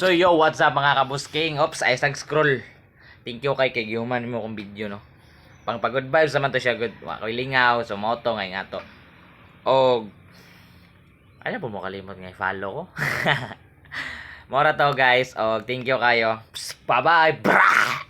So yo, what's up, mga kabusking? Oops, ay scroll. Thank you kay gihuman mo kong video, no. Pang pa good vibes naman to siya, good. Wa ko'y lingaw, so mao to ngay nga to. Og ano po mo kalimot nga i-follow ko. Mora to, guys. Og thank you kayo. Bye bye. Brah!